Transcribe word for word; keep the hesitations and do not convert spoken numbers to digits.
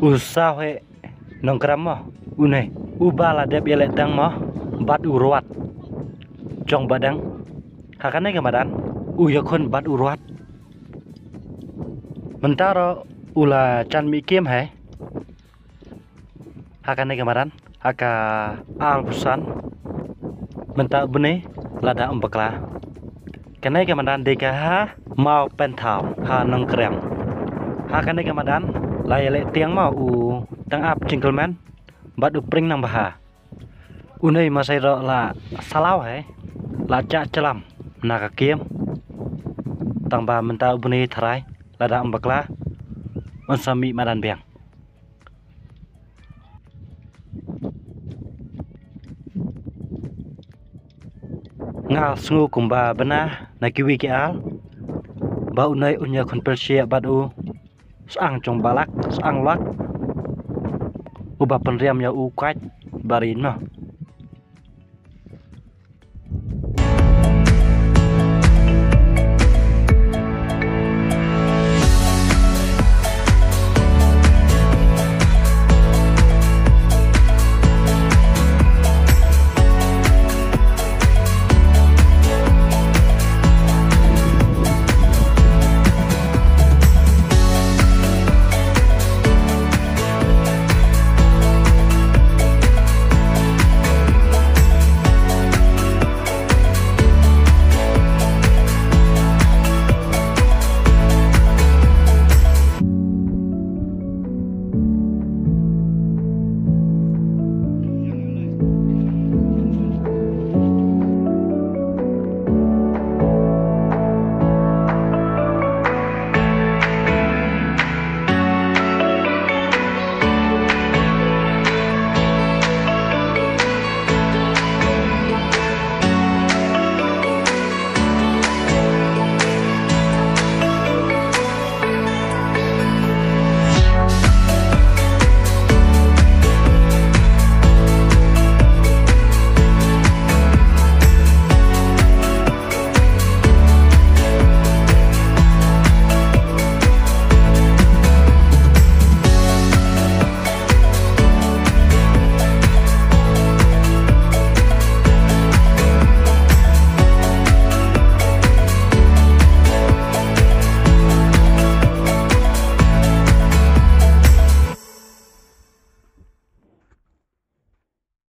U Sawheh Nongkrem mo, une uba la dep ïaleh tiang mo bad u Ruat jong Bahdeng. Ha kane ka madan u ïakhun bad u Ruat. Mynta ruh u la jan mih kem hi ha kane ka madan ha ka ar busan. Mynta bnai lada um bakla. Kane ka madan dei ka ha Mawpynthaw ha Nongkrem. Ha kane ka madan la ïaleh tiang mo u Tangap Jingkyrmen bad u Pring Nangbha. Une masai ruh la salaw hi, la jah jlam na ka kem. Tangba mynta u bnai tharai lada um bakla un sa mih madan biang. Nga sngew kumba bna na kiwei ki ar ba une un ïakhun pyrshah bad u Sang jong Balak, Sang Lak, uba pynriam ïa u Kait Barin mo.